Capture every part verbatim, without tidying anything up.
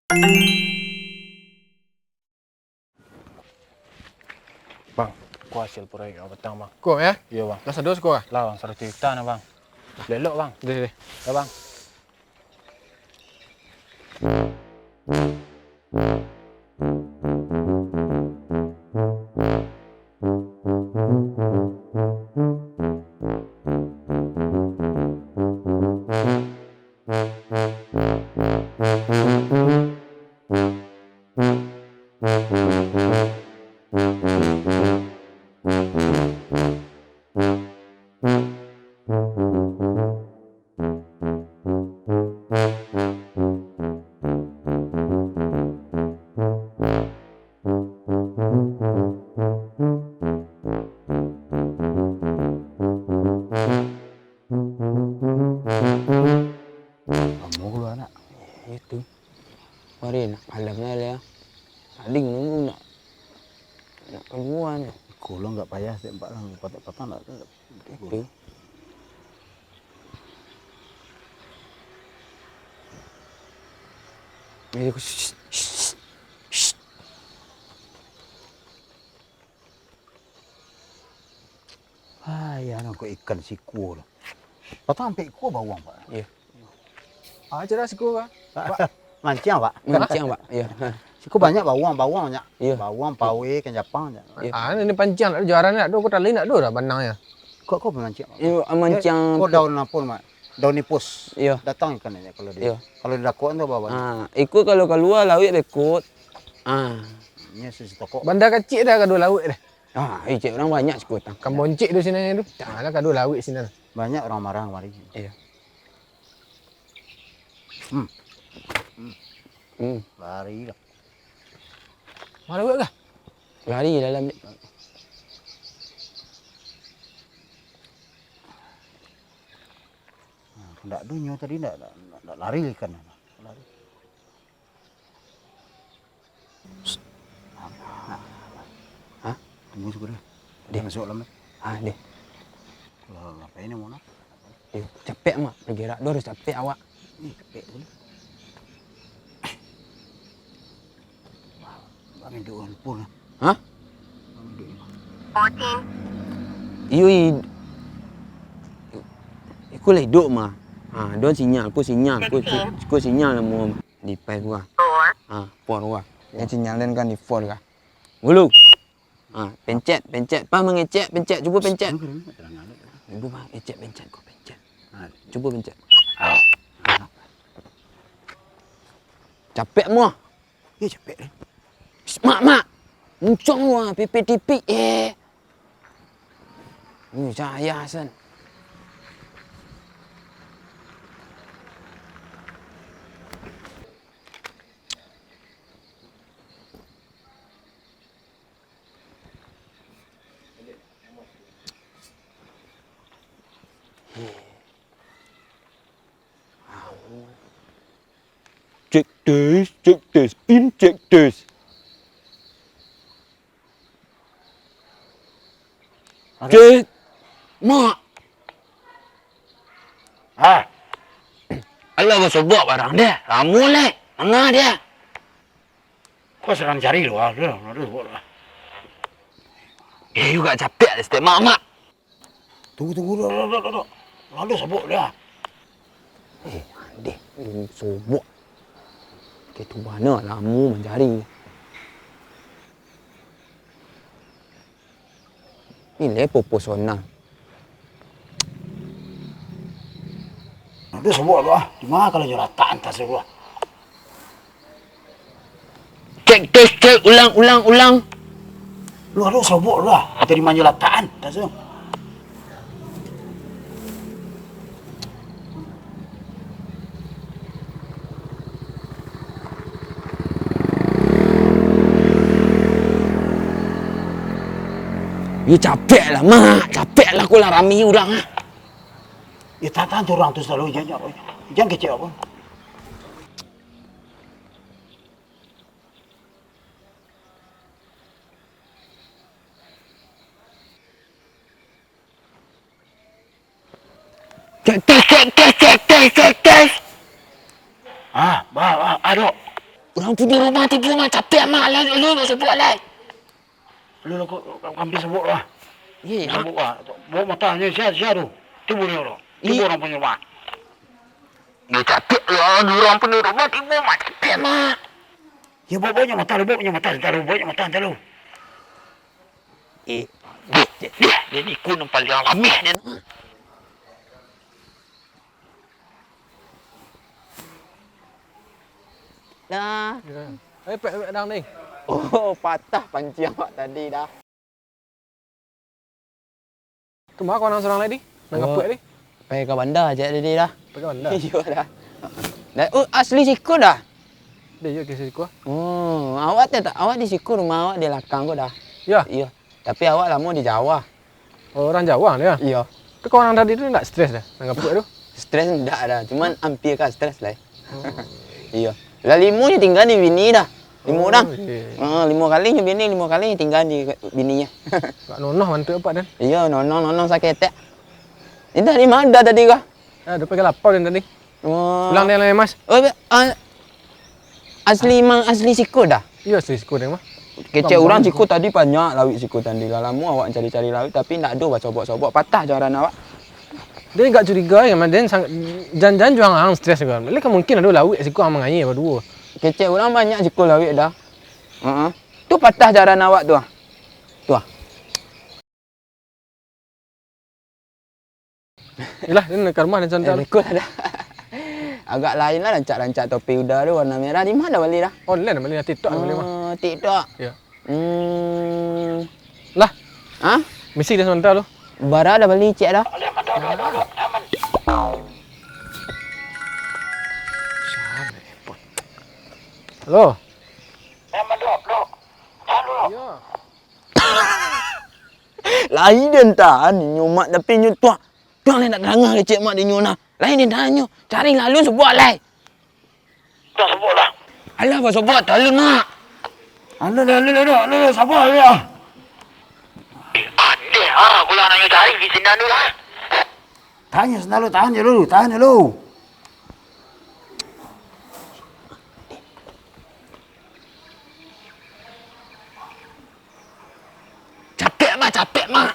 Bang, ko hasil proyek awak patang, Bang. Ko, yo? Iyo, Bang. Lah sado siko, ah? Lah, Bang, saratus juta nah, Bang. Lelok, Bang. Deh, deh. Yo, Bang. Lamo kalua, Nak. Itu. Mari, Nak, malam ni lah. Sading nunggu nak, nak kalua ni. Iko lo agak payah, dek Pak, lah, patang-patang nak. Itu. Eh, shh, shh, shh, shh. Hai, anu ko ikan siko lah. Patang ampek iko bawang, Pak. Iyo. Ah, cerdas siko, Pak. Pak. Manciang, Pak. Manciang, Pak. Iyo. Ha. Siko banyak bawang, bawang banyak. Iyo. Bawang, pawe, ikan japang banyak. Iyo. Ah, ini panciang nak, jarang nak tu, ko tali nak tu dah banang ya. Kok, kok manciang, Pak? Iyo, ah, manciang. Eh, ko daun apa, Mak? Daun nipis. Iyo. Datang ikan ni kalau dia. Iyo. Kalau di dakuak tu bawah. Ah, iko kalau kalua lauik bekot. Ah. Ini sisi tokok. Banda kacik dah kado lauik dah. Ah, icek urang banyak siko tang. Kambon cik tu sinan tu. Ah, lah kado lauik sinan. Banyak urang marah kamari. Iyo. Hmm. Hmm. Lari lah. Marah buat kah? Lari dalam ni. Nah, ndak dunyo tadi ndak, ndak, ndak lari ikan. Lari. Hah? Tunggu saketek. Deh. Masuak dalam deh. Ah, deh. Lah, ngapain ni, Mona? Eh, capek, Mak. Bagerak tu harus capek awak. Ih, capek tu. Bang, duduk handphone lah. Hah? Bang, duduk ni. Iyo, i-, iko lah hidup mah. Ha, don sinyal, ko sinyal, ko, ko, ko sinyal lah, Mom. Di pai gua. Ah, four gua. Yang sinyal den kan di four kah? Gulu. Ah, pencet, pencet. Pah mangecek, pencet. Cubo pencet. Cubo mangecek, pencet. Ko pencet. Cubo pencet. Capek muah. Iyo, capek. Mak, mak. Muncong muah, pipik-tipik, eh. Ini cahaya, San. Cek tes, cek tes, in cek tes. Cek. Mak. Ah. Alah basobok barang dia. Lamo leh. Manga dia. Kau sadang cari lu, ah. Aduh, aduh, aduh. Eh, juga capek deh, Mak, Mak. Tunggu, tunggu, dok, dok, dok, dok. Lah ado sobok dah. Eh, deh, sobok. Kek tu bana lamo mancari. Ini proporsional. Ado sobok tu ah. Di ma kalau nyo latak antah tu ah? Cek, tes, cek, ulang, ulang, ulang. Lu ado sobok tu ah. Dari ma nyo latak antah tu? Yo capek lah, Mak. Capek lah, ko lah rami urang ah. Yo, tahan tu urang tu salalu, jan, jan, jan kecek apo. Cek, tes, cek, tes, cek, tes, cek, tes. Ah, bah, bah, ah, dok. Urang punyo rumah tibo, Mak, capek, Mak, lai, lai, lai, sabuik, lai. Lu, lu, kau, kau ambil sabuik lah. Iya, Mak. Sabuik lah. Bawa mata ni, sia, sia tu. Tibo dia tu. Tibo urang punyo rumah. Dia capek lah, urang punyo rumah tibo, Mak, capek, Mak. Ya, bawa, bawa nyo mata lu, bawa nyo mata, ntar lu, bawa nyo mata, ntar lu. Eh, deh, deh, deh, deh, ikun yang paling lameh dia. Dah. Ya. Eh, pek, pek, dang, deh. Oh, patah panci awak tadi dah. Kama kau nan surang lai, Di? Nan Oh, gapuak, Di? Pai ka banda cek tadi dah. Pai ka banda? Iyo dah. Dah, oh, asli siko dah? Dah, iyo, asli siko. Oh, awak teh tak, awak di siko rumah awak di lakang ko dah. Yo? Iyo. Tapi awak lamo di Jawa. Oh, urang Jawa dia? Iyo. Tu kau nan tadi tu ndak stres dah, nan gapuak tu? Stres ndak dah, cuman ampia ka stres lai. Oh. Iyo. Lah limo nyo tingga di bini dah. Limo Oh, urang. Iyo. Ah, limo kali nyo bini, limo kali nyo tingga di bininyo. Agak nonoh bantuak apak den. Iyo, nonoh, nonoh saketek. Indak di ma tadi kah? Ah, dah pakai lapau den tadi. Oh. Pulang den lai, Mas. Oh, ah, asli mang asli siko dah? Iyo, asli siko den mah. Kecek urang siko tadi banyak lawik siko tadi lah. Lamo awak cari-cari lawik tapi ndak ado basobok-sobok, patah jaran awak. Den agak curiga ya, den sang-, jan-jan juo ang stres kan. Lai ka mungkin ado lawik siko ang mangaia baduo. Kecek urang banyak siko lawik dah. Heeh. Tu patah jaran awak tu ah. Tu ah. Iyolah, den ka rumah den Eh, santai. Beko lah dah. Agak lain lah rancak-rancak topi Uda tu warna merah. Di ma bali dah? Online bali dah, TikTok bali mah. Oh, TikTok. Yo. Hmm. Lah. Hah? Misi den samantaro tu. Bara dah bali cek dah. Halo. Yo. Lai den tahan inyo, Mak, tapi inyo tuah. Tuah lai nak danga kecek Mak dinyo nah. Lai den tahan inyo. Cari lalu sabuah lai. Dah sabuah lah. Alah, apa sabuah? Talun, Mak. Alah, alah, alah, alah, alah, sabuah lah. Adeh, ah, aku lah nak cari di sini dulu lah. Tahan je, sandal lu, tahan je lu, tahan je lu. Capek, Mak, capek, Mak.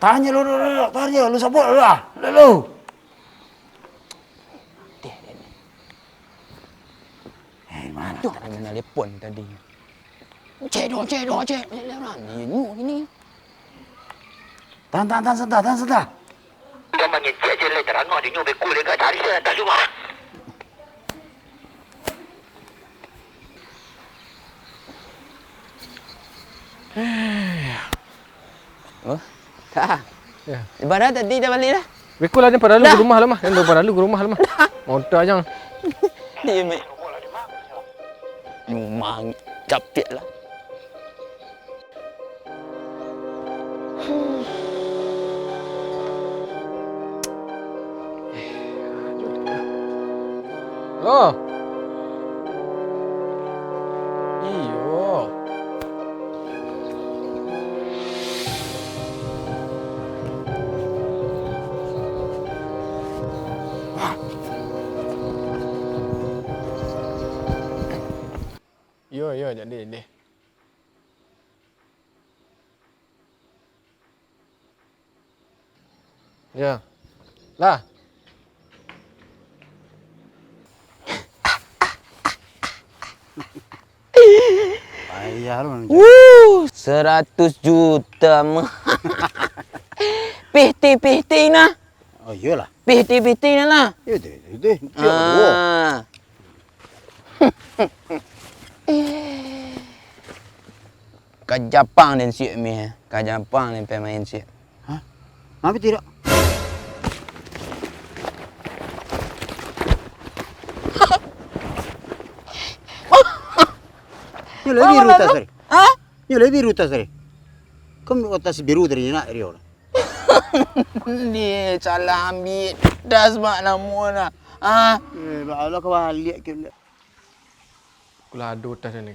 Tahan je lu, lu, lu, lu, tahan je, lu sabuah lu lah, lu, lu. Eh, mana tu tadi? Ado nan nalepon tadi. Cek doh, cek doh, cek. Cek lah, ni nyu ini. Tahan, tahan, tahan, santa, tahan, santa. Dah mangecek je lah, jarang nyo beko lega cari se atas rumah. Oh, ha. Yo. Bara tadi dah bali dah? Beko lah, den paralu ka rumah lah mah. Den paralu ka rumah lah mah. Montok aja. Dia, Mak. Memang capek lah. Oh. Iyo. Iyo, iyo, jadi, jadi. Yo. Lah. Payah lu mancari. Wuh, saratus juta mah. Pihti-pihti nah. Oh, iyolah. Pihti-pihti nah lah. Iyo, tu, tu, tu. Ah. Ka Japang den siap mih, ka Japang den pai main siap. Hah? Ngapo tidak? Nyo lai biru tas tadi. Hah? Nyo lai biru tas tadi. Kan tas biru tadi nak Rio. Dia salah ambil tas, Mak, namo nah. Ah. Eh, bak Allah kau balik ke. Kulah ado tas ni.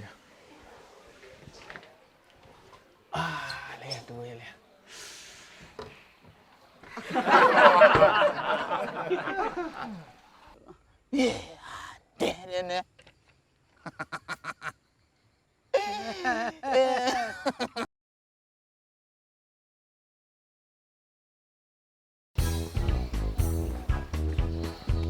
Ah, ni tu ni. Eh, ada dia ni.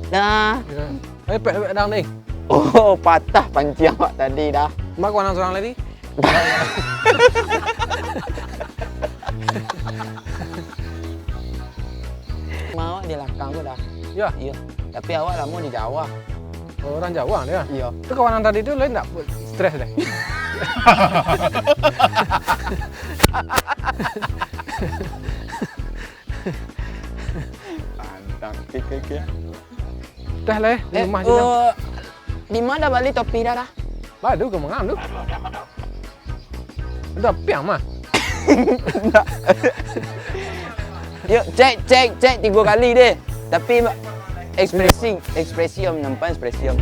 Dah. Yo. Eh, pek, pek, dang, ding. Oh, patah panci awak tadi dah. Mak, kawan surang lagi? Rumah awak di lakang tu dah. Yo? Iyo. Tapi awak lamo di Jawa. Oh, urang Jawa dia? Iyo. Tu kawan yang tadi tu lain tak stres deh? Pantang, kik, kik, kik. Dah lah, eh, di Eh, rumah je dah. Oh, di ma dah bali topi dah, dah? Baru ka mangan tu. Udah piang mah. Yuk, cek, cek, cek tigo kali deh. Tapi ekspresi, ekspresi om nampak ekspresi om.